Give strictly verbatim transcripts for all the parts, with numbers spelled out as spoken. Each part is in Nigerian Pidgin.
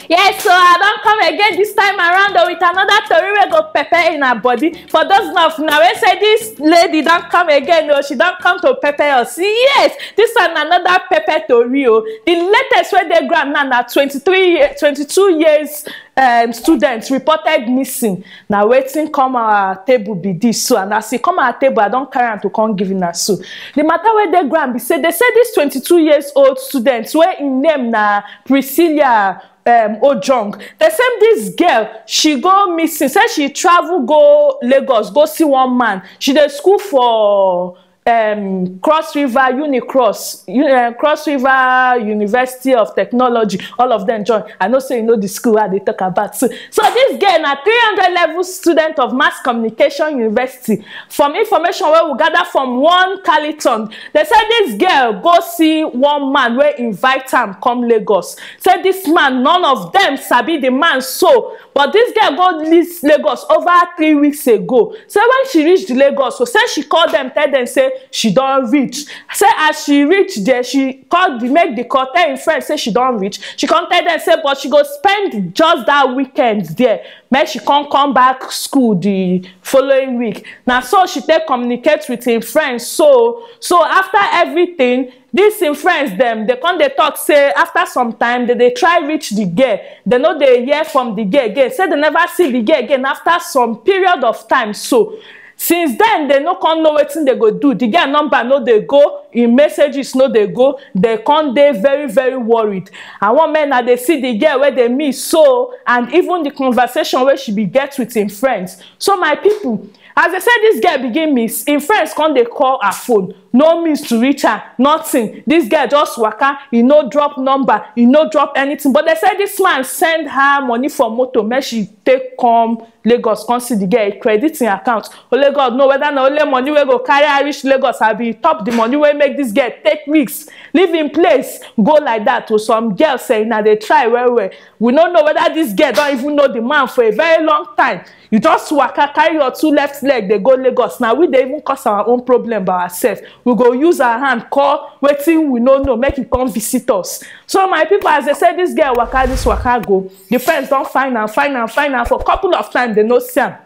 Yes, so I don come again this time around, oh, with another tori wey go pepper in her body. For those of una wey say this lady don come again, oh, she don come to pepper us. Yes, this one na another pepper tori, oh. The latest wey dey ground now na twenty-three year, twenty-two years um, students reported missing. Na wetin come our table be this so, and as e come our table, I don carry am to come give una so. The matter wey dey ground be say, they say this twenty-two years old student, wey im name na Priscilla um, Ojong. They say this girl, she go missing, say she travel go Lagos go see one man. She dey school for um, Cross River, Unicross, U- uh, Cross River University of Technology, all of them join. I know say you know the school I dey talk about. So, so this girl na three hundred level student of Mass Communication University. From information wey we gather from one Carlton, they say this girl go see one man wey invite am come Lagos. Say this man, none of them sabi the man so, but this girl go reach Lagos over three weeks ago. Say when she reach the Lagos, so say she call them, tell them say she don reach. Say as she reach there, she call the make the call, tell im friend say she don reach. She come tell them say, but she go spend just that weekend there. Make she come come back school the following week. Na so she take communicate with im friends. So, so after everything, this im friends dem, they come dey talk say after some time, they dey try reach the girl. They no dey hear from the girl again. Say they never see the girl again after some period of time. So since then, they no come know wetin they go do. The girl number no dey go, im messages no dey go. They come dey very, very worried. And one man na dey see the girl wey they miss so, and even the conversation wey she be get with im friends. So my people, as they say this girl begin miss, im friends come dey call her phone. No means to reach her, nothing. This girl just waka, e no drop number, e no drop anything. But they say this man send her money for motor, make she take come Lagos, come see the girl, e credit im account. Only God know whether na only money wey go carry her reach Lagos, abi e top the money wey make this girl take risks, leave im place, go like that. To some girls, say na dey try well well. We no know whether this girl don even know the man for a very long time. You just waka carry your two left leg dey go Lagos. Na we dey even cause our own problem by ourselves. We go use our hand call wetin we no know make e come visit us. So my people, as they say this girl waka, this waka go, the friends don find am, find am, find am for couple of times, they no see am.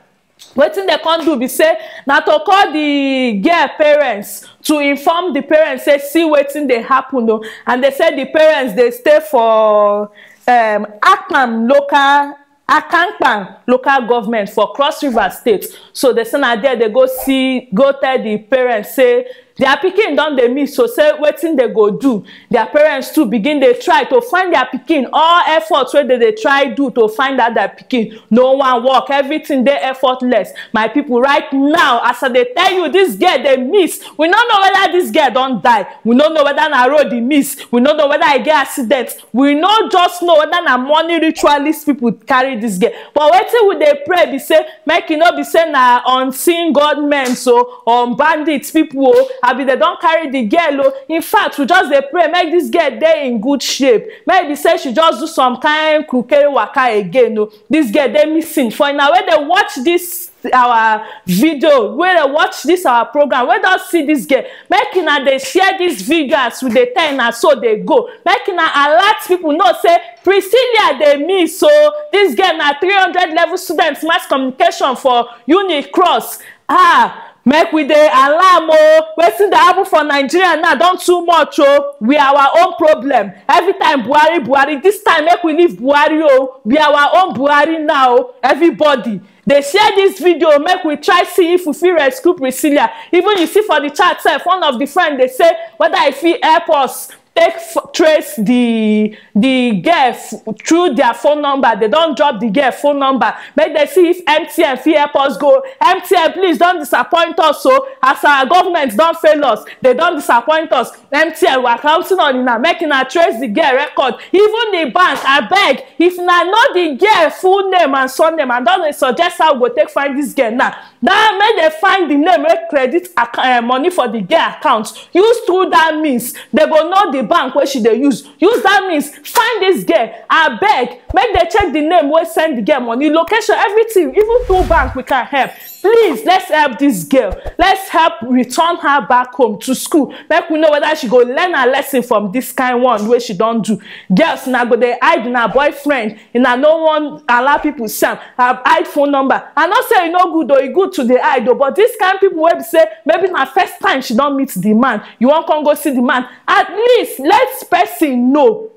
Wetin they come do be say na to call the girl parents to inform the parents say see wetin dey happen o, and they say the parents dey stay for um, Akpam local, Akankpan local government for Cross River State. So they say na there they go see, go tell the parents say their pikin don dey miss, so say wetin they go do. Their parents too begin dey try to find their pikin. All efforts wey they dey try do to find out their pikin, no one work. Everything dey effortless. My people, right now, as I dey tell you, this girl dey miss. We no know whether this girl don die. We no know whether na road e miss. We no know whether e get accident. We no just know whether na money ritualist people carry this girl. But wetin we dey pray be say make e no be say na unseen gunmen so, um, bandits people o, abi they don carry the girl o. In fact, we just dey pray make this girl dey in good shape. Make e be say she just do some kind kukere waka again o. This girl dey missing. For una wey dey watch this our video, wey dey watch this our program, wey don see this girl, make una dey share this video as we dey tell una so dey go. Make una alert people know say Priscilla dey miss. So this girl na three hundred level student, Mass Communication for Unicross. Ah, make we dey alarm o. Wetin dey happen for Nigeria now don too much o. We are our own problem. Every time Buhari, Buhari, this time make we leave Buhari o. Be our own Buhari now. Everybody dey share this video, make we try see if we fit rescue Priscilla. Even you see for the chat sef, one of the friend dey say whether e fit help us take f- trace the the girl f- through their phone number. They don drop the girl phone number. Make they see if M T N fit help us go. M T N, please don disappoint us o. As our government don fail us, they don disappoint us. M T N, we are counting on una, make una trace the girl record. Even the bank, abeg, if una know the girl full name and surname, and don dey suggest how we go take find this girl now. Now make they find the name wey credit ac- eh, money for the girl account. Use through that means, they go know the bank wey she dey use. Use that means, find this girl. Abeg, make they check the name wey send the girl money, location, everything. Even through bank, we can help. Please, let's help this girl. Let's help return her back home to school. Make we know whether she go learn her lesson from this kind one wey she don do. Girls, una go dey hide una boyfriend, una no wan allow people see am. Hide phone number. I no say e no good o, e good to dey hide o, but this kind people wey be say maybe na first time she don meet the man, you wan come go see the man. At least let person know.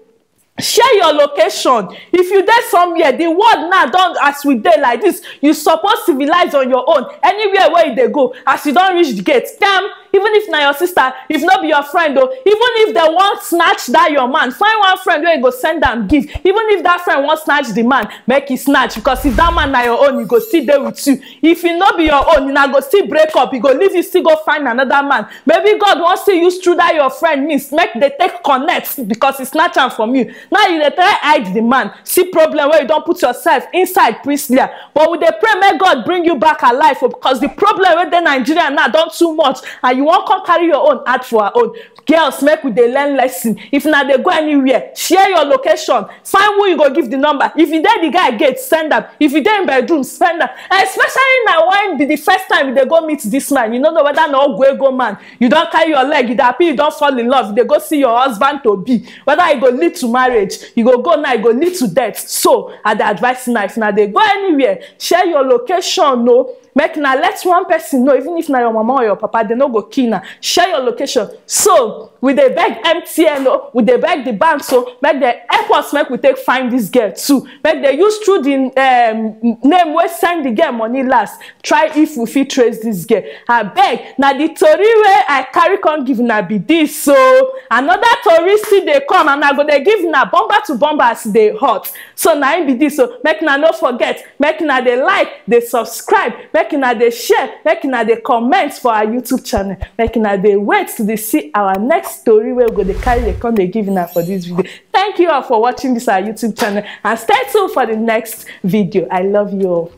Share your location. If you dey somewhere, the world now don, as we dey like this, you suppose civilize on your own. Anywhere where you dey go, as you don reach the gate, tell am, even if na your sister, if no be your friend o, even if dem wan snatch that your man, find one friend wey you go send am give. Even if that friend wan snatch the man, make e snatch, because if that man na your own, e go still dey with you. If e no be your own, una go still break up, e go leave you, still go find another man. Maybe God wan still use through that your friend means make dem take connect, because e snatch am from you. Now you dey try hide the man. See problem wey you don put yourself inside, Priscilla. But we dey pray make God bring you back alive o, because the problem wey dey Nigeria now don too much, and you wan come carry your own add for her own. Girls, make we dey learn lesson. If una dey go anywhere, share your location. Find who you go give the number. If you dey the guy gate, send am. If you dey in bedroom, send am. Especially na when be the first time you dey go meet this man, you no know whether na ogwuego man. You don carry your leg, you dey happy, you don fall in love, you dey go see your husband to be. Whether e go lead to marriage, you go go now, e go lead to death. So I dey advise una, if una dey go anywhere, share your location o. Make una let one person know, even if na your mama or your papa, dem no go kill una. Share your location. So we dey beg M T N o, we dey beg the banks o, make dem help us, make we take find this girl too. Make dem use through the um, name wey send the girl money last, try if we fit trace this girl. Abeg, na the tori wey I carry come give una be this o. Another tori still dey come, and I go dey give una bumper to bumper as e dey hot. So na im be this o. Make una no forget, make una dey like, dey subscribe, make una dey share, make una dey comment for our YouTube channel. Make una dey wait to dey see our next story wey we go dey carry dey come dey give una for this video. Thank you all for watching this our YouTube channel, and stay tuned for the next video. I love you all.